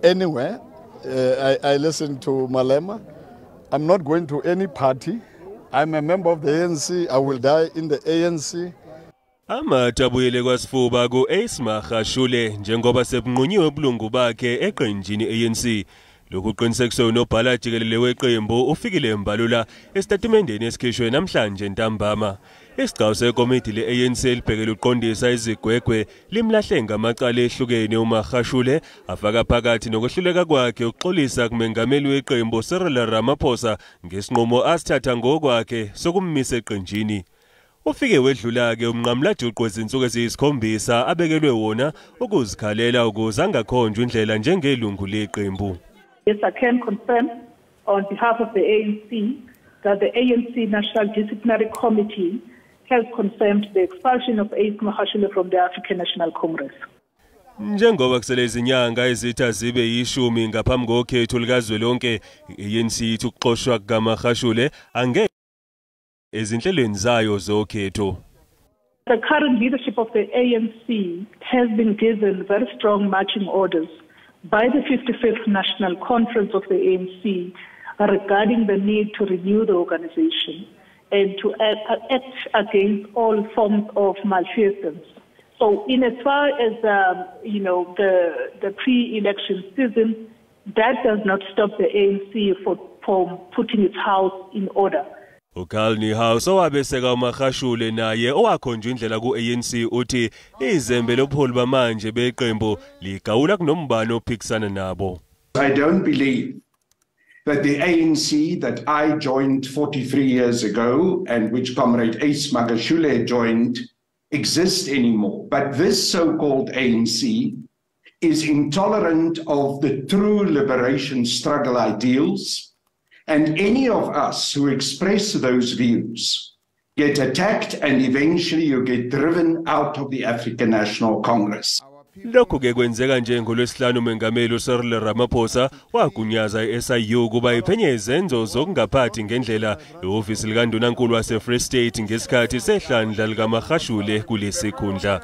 Anywhere. I listen to Malema. I'm not going to any party. I'm a member of the ANC. I will die in the ANC. Amathe abuyele kwasifuba ku-Ace Magashule njengoba sebunqunyiwe ubulungu bakhe eqenjini ANC. Lokhu kuqinisekiswe unobhala jikelele weqembu uFikile Mbalula esitatimendeni esikhishwe namhlanje ntambama. Isigcawu sekomidi le-ANC elibhekele ukuqondisa izigwegwe limlahle ngamacala ehlukene uMagashule, afaka phakathi nokwehluleka kwakhe ukuxolisa kumengameli weqembu Cyril Ramaphosa ngesinqumo asithatha ngokwakhe sokummisa eqenjini. Ufike wedlula-ke umnqamulajuqu wezinsuku eziyisikhombisa abekelwe wona ukuzikhalela ukuze angakhonjwa indlela njengelungu leqembu. Yes, I can confirm on behalf of the ANC that the ANC National Disciplinary Committee has confirmed the expulsion of Ace Magashule from the African National Congress. Njengoba kusele izinyanga ezithi azibe yishumi ngaphambi kokhetho likazwelonke, i-ANC ithi ukuxoshwa kukaMagashule angeke ezinhlelweni zayo zokhetho. The current leadership of the ANC has been given very strong marching orders by the 55th National Conference of the ANC regarding the need to renew the organization and to act against all forms of malfeasance. So in as far as the pre-election season, that does not stop the ANC from putting its house in order. uCarl Niehaus, owabeseka uMagashule naye owakhonjwa indlela ku-ANC, uthi izembe lobuholi bamanje beqembu ligawula kunombani ophikisana nabo. I don't believe that the ANC that I joined 43 years ago and which Comrade Ace Magashule joined exists anymore. But this so-called ANC is intolerant of the true liberation struggle ideals, and any of us who express those views get attacked and eventually you get driven out of the African National Congress. Lokhu ke kwenzeka nje ngolwesihlanu umengameli uCyril Ramaphosa wagunyaza i-SIU ukuba iphenye izenzo zokungaphathi ngendlela ehhovisi likaNdunankulu wase-Free State ngesikhathi sehlandla likaMagashule kulesikhundla.